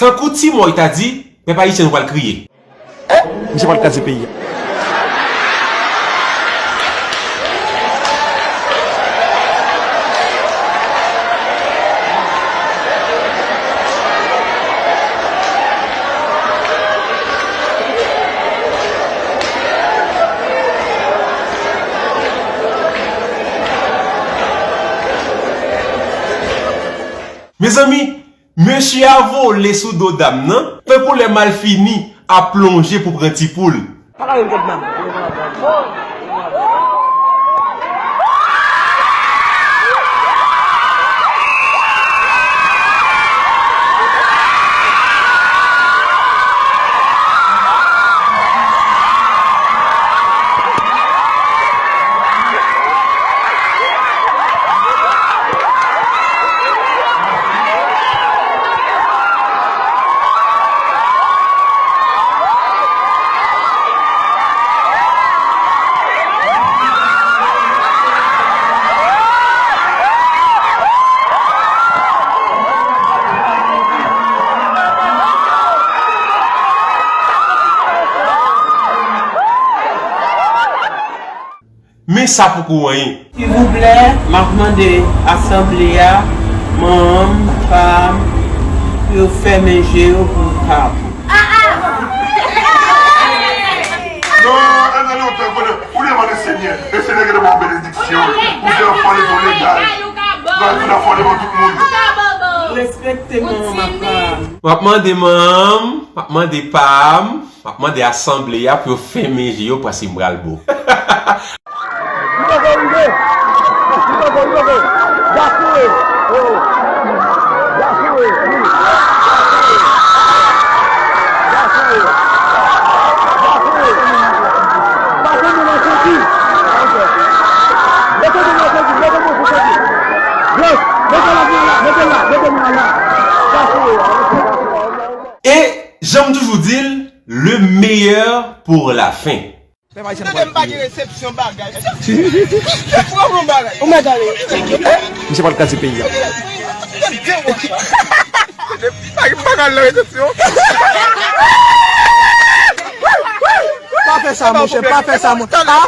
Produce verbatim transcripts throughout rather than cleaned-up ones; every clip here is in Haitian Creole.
Tankou Ti Mòy ta di, pèp ayisyen nou pral kriye. Misye pral kraze peyi a. Mezanmi, mesye a vole sou do dam nan, tankou lè malfini ap plonje pou pran ti poul. Men sa poko anyen. Silvouplè, m ap mande asanble a, manm, pa m, pou yo fèmen je yo pou m ka. Non, Anna, non, pè, pè, ou demande Senyè. Le Senyè ki te ba w benediksyon. Ou fè yon fò letan legal. Ou al tout afò devan tout moun. Respekte manman pa m. W ap mande manman, w ap mande pa m. M ap mande asanble a pou yo fèmen je yo paske m pral bo. Li poko rive. Li poko, li poko. Gasoue. Oh. Gasoue, wi. Gasoue. Gasoue. Pase nou nan santi. Mete nou nan santi, mete nou nan santi. Yes. Mete la, mete la, mete la, mete la. Gasoue. E jan m toujou di l, le meilleur pour la fin. Tande m pa gen resepsyon bagay. Pran yon bagay. Ou mèt ale. Misye pral kraze peyi a. Tande, m pa, m pa ka al nan resepsyon. Pa fè sa, monchè, pa fè sa, monchè. Ah,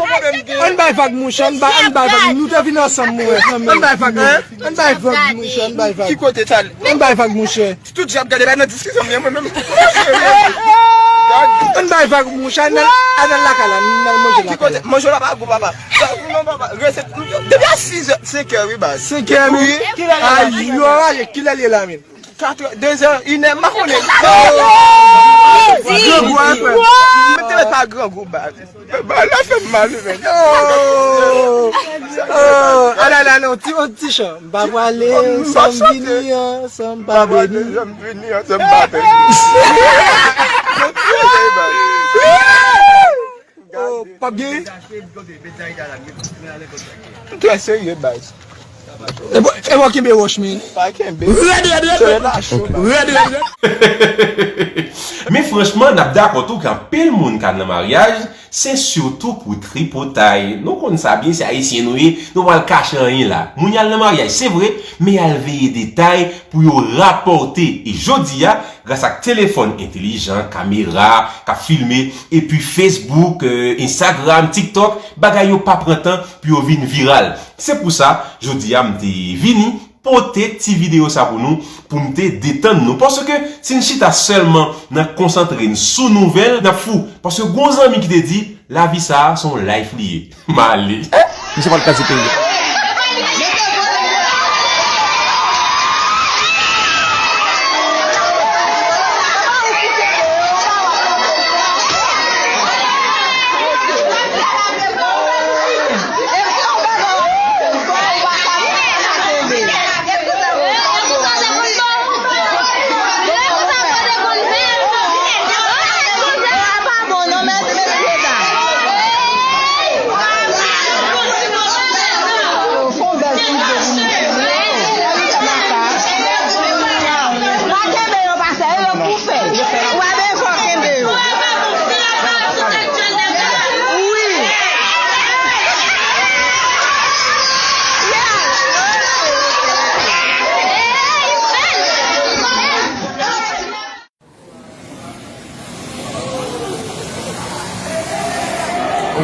ann bay vag, monchè, ann bay, ann bay vag. Nou te vin ansanm, monchè. Ann bay vag, ann bay vag, monchè, ann bay vag. Ki kote t ale? Ann bay vag, monchè. Tout jan ap gade la nan diskisyon m ye mwen menm. Ann bay vag, monchè, ann al, ann al lakay la, ann al manje lakay la. Ki kote? Manje la pa gou, papa. Non, papa, resèt, depi a sis è, senkè, wi, baz. Senkè, wi. Kilè l ye la? Kilè l ye la, men? Katrè, dezè, inè, m pa konnen. Grangou a frè. Mwen te met pa grangou, baz. Ba la fè m mal, men. Oh! Oh! Ala la, non, ti, yon ti chan. M pa prale, san m vini an, san m pa beni. San m vini an, san m pa beni. Oh, p ap gen? M trè serye, baz. E bò, e bò kenbe wòch, men. Pa kenbe. Rèd, rèd, rèd, rèd. Rèd, rèd, rèd. Men franchman, n ap dakò tou ke anpil moun k al nan maryaj, se sitou pou tripotay. Nou konn sa byen, se ayisyen nou ye, nou pa pral kache anyen la. Moun y al nan maryaj, se vre, men y al veye detay pou yo rapòte. E jodi a, gras ak telefòn entelijan, kamera k ap filme, epi Facebook, euh, Instagram, TikTok, bagay yo pa pran tan pou yo vin viral. Se pou sa, jodi a, m te vini pote ti videyo sa pou nou, pou m te detann nou. Paske si n chita sèlman nan konsantre n sou nouvèl, n ap fou. Paske gon zanmi ki te di, lavi sa a, se yon life li ye. M ale. Misye pral kraze peyi a.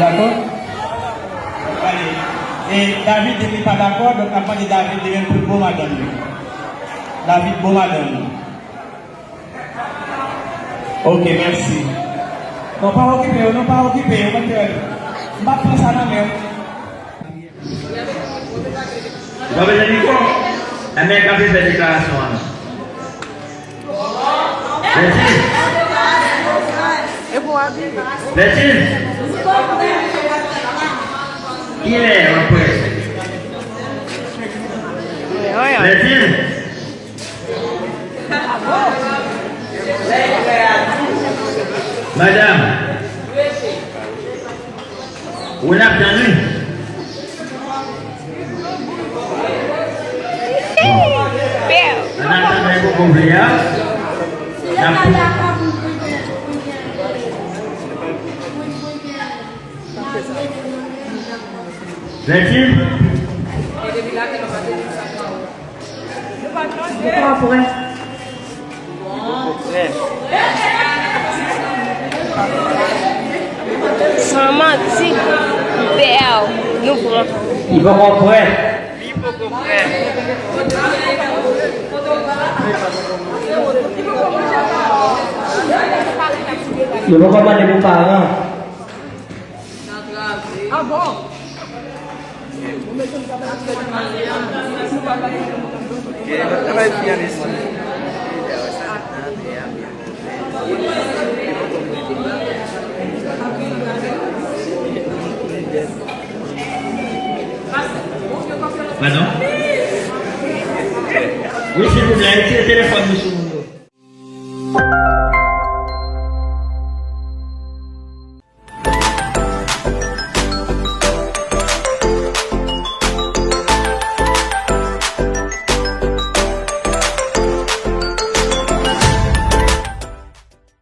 Dakò? Ale. E David di li pa dakò, donk n ap mande David li menm pou l bo madanm li. David bo madanm li. Ok, mèsi. Non, pa okipe yo, non, pa okipe yo, mwen te wè. M pa pran sa nan men w. Ou pa bezwen mikwo? Enben, k ap fè deklarasyon an non. Lètine. Lètine. Kilè w ap prè? Lètine. Madanm. Ou n ap tann wi. Bon. An atandan, e poko vle a. N ap Lètine. Li poko prè. San manti, m pè w, nou pran. Li poko prè. Li poko prè. Yo poko mande pou paran. Ah bon? Padon? Wi, silvouplè, retire telefòn nou sou